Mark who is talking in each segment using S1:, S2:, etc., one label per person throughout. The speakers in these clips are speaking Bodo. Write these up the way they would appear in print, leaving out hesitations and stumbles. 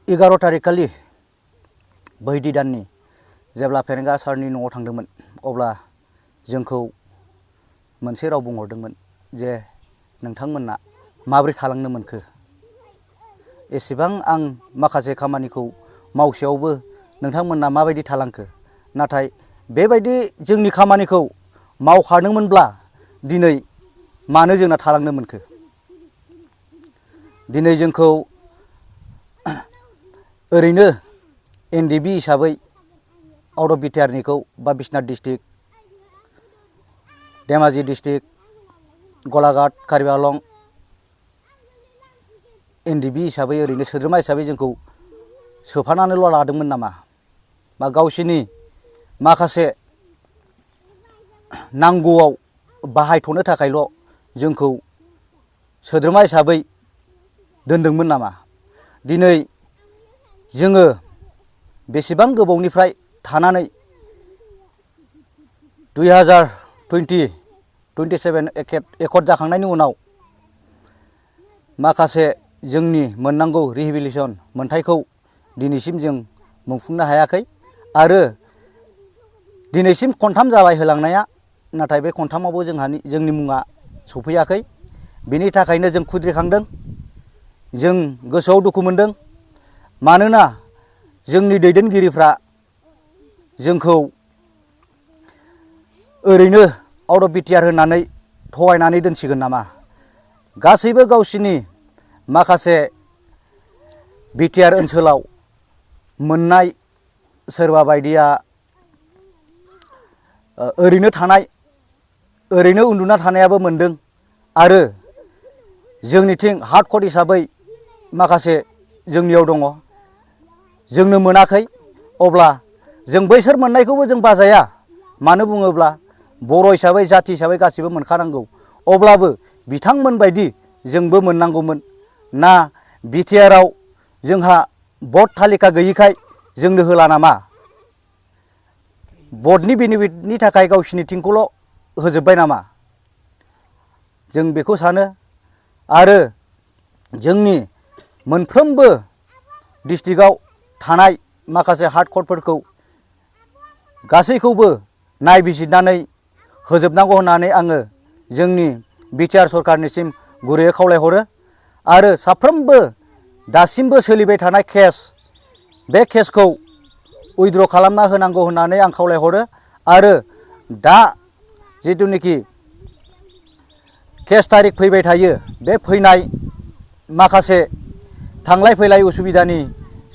S1: 11 तारिख खालि बैदि दाननि जेब्ला फेरेंगा सारनि न'आव थांदोंमोन अब्ला जोंखौ मोनसे राव बुंहरदोंमोन जे नोंथांमोना माबोरै थालांनो मोनखो। एसेबां आं माखासे खामानिखौ मावसेयावबो नोंथांमोना माबायदि थालांखो। नाथाय बेबायदि जोंनि खामानिखौ मावखादोंमोनब्ला दिनै मानो जोंना थालांनो मोनखो। दिनै जोंखौ ओरैनो एनडिबि हिसाबै आउट अफ बिटिआरनिखौ बा बिश्वनाथ डिस्ट्रिक्ट, धेमाजि डिस्ट्रिक्ट, गलाघाट, कार्बि आलं एनडिबि हिसाबै ओरैनो सोद्रोमा हिसाबै जोंखौ सोफानानैल' लादोंमोन नामा, बा गावसिनि माखासे नांगौआव बाहायथ'नो थाखायल' जोंखौ सोद्रोमा हिसाबै दोनदोंमोन नामा। दिनै जोङो बेसेबां गोबावनिफ्राय थानानै 2027 एकर्ड जाखांनायनि उनाव माखासे जोंनि मोननांगौ रिहेबिलिटेसन मोन्थायखौ दिनैसिम जों मोनफुंनो हायाखै आरो दिनैसिम खनथाम जाबाय होलांनाया, नाथाय बे खनथामावबो जोंनि मुङा सफैयाखै। बेनि थाखायनो जों खुद्रिखांदों, जों गोसोआव दुखु मोनदों। मानोना जोंनि दैदेनगिरिफ्रा जोंखौ ओरैनो आउट अफ बिटिआर होननानै थगायनानै दोनसिगोन नामा। गासैबो गावसिनि माखासे बिटिआर ओनसोलाव मोननाय सोरबा बायदिया ओरैनो थानाय, ओरैनो उन्दुना थानायाबो मोनदों आरो जोंनिथिं हार्ड कड हिसाबै माखासे जोंनियाव दङ, जोंनो मोनाखै। अब्ला जों बैसोर मोननायखौबो जों बाजाया। मानो बुङोब्ला बर' हिसाबै जाथि हिसाबै गासिबो मोनखानांगौ। अब्लाबो बिथांमोन बायदि जोंबो मोननांगौमोन ना। बिटिआरआव जोंहा भट तालिका गैयिखाय जोंनो होला नामा। भटनि बेनिफिटनि थाखाय गावसिनिथिंखौल' होजोब्बाय नामा, जों बेखौ सानो। आरो जोंनि मोनफ्रोमबो डिस्ट्रिक्टआव थानाय माखासे हार्ड क'डफोरखौ गासैखौबो नायबिजिरनानै होजोबनांगौ होननानै आङो जोंनि बिटिआर सरकारनिसिम गुरैयै खावलायहरो। आरो साफ्रोमबो दासिमबो सोलिबाय थानाय केस, बे केसखौ उइद्र' खालामना होनांगौ होननानै आं खावलायहरो। आरो दा जिथुनिखि केस तारिख फैबाय थायो, बे फैनाय माखासे थांलाय फैलाय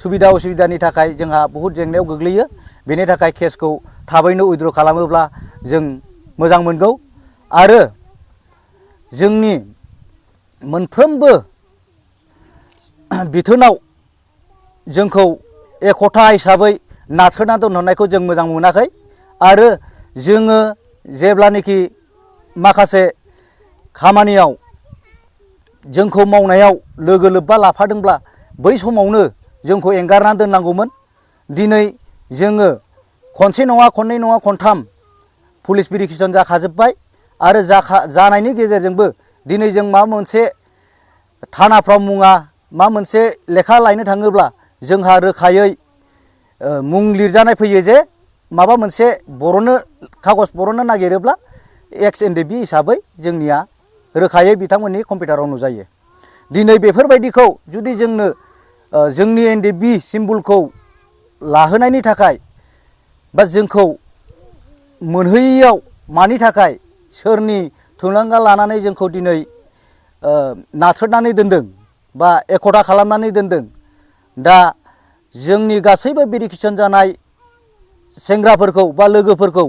S1: सुबिदा उसुबिदानि थाखाय जोंहा बहुद जेंनायाव गोग्लैयो। बेनि थाखाय केसखौ थाबैनो उइद्र' खालामोब्ला जों मोजां मोनगौ। आरो जोंनि मोनफ्रोमबो बिथोनाव जोंखौ एकता हिसाबै नाथ्रोदना दोनहरनायखौ जों मोजां मोनाखै। आरो जोङो जेब्लानोखि माखासे खामानियाव जोंखौ मावनायाव लोगो लोब्बा लाफादोंब्ला बै समावनो जोंखौ एंगारना दोननांगौमोन। दिनै जोङो खनसे नङा, खननै नङा, खनथाम पुलिस भेरिफिकेसन जाखाजोब्बाय। आरो जानायनि गेजेरजोंबो दिनै जों माबा मोनसे थानाफ्राव मुङा माबा मोनसे लेखा लायनो थाङोब्ला जोंहा रोखायै मुं लिरजानाय फैयो जे माबा मोनसे कागज बरननो नागिरोब्ला एक्स एनडिबि हिसाबै जोंनिया रोखायै बिथांमोननि कम्पिउटाराव नुजायो। दिनै बेफोरबायदिखौ जुदि जोंनो जोंनि एनडिबि सिम्बलखौ लाहोनायनि थाखाय बा जोंखौ मोनहैयैयाव मानि थाखाय, सोरनि थुलुंगा लानानै जोंखौ दिनै नाथ्रोदनानै दोनदों बा एकता खालामनानै दोनदों। दा जोंनि गासैबो भेरिफिकेसन जानाय सेंग्राफोरखौ बा लोगोफोरखौ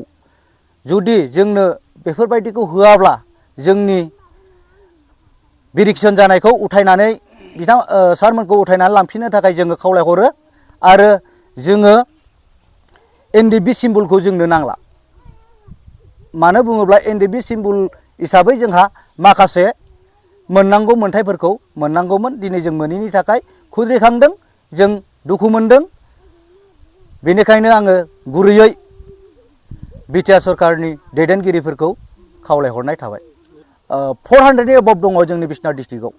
S1: जुदि जोंनो बेफोरबायदिखौ होआब्ला जोंनि भेरिफिकेसन जानायखौ उथायनानै सारमोनखौ उथायनानै लांफिननो थाखाय जोङो खावलायहरो। आरो जोङो एनडिबि सिम्बलखौ जोंनो नांला। मानो बुङोब्ला एनडिबि सिम्बल हिसाबै जोंहा माखासे मोननांगौ मोन्थायफोरखौ मोननांगौमोन। दिनै जों मोनैनि थाखाय खुद्रिखांदों, जों दुखु मोनदों। बेनिखायनो आङो गुरैयै बिटिआर सरकारनि दैदेनगिरिफोरखौ खावलायहरनाय थाबाय। 400नि एबभ दङ जोंनि बिश्वनाथ डिस्ट्रिक्टआव।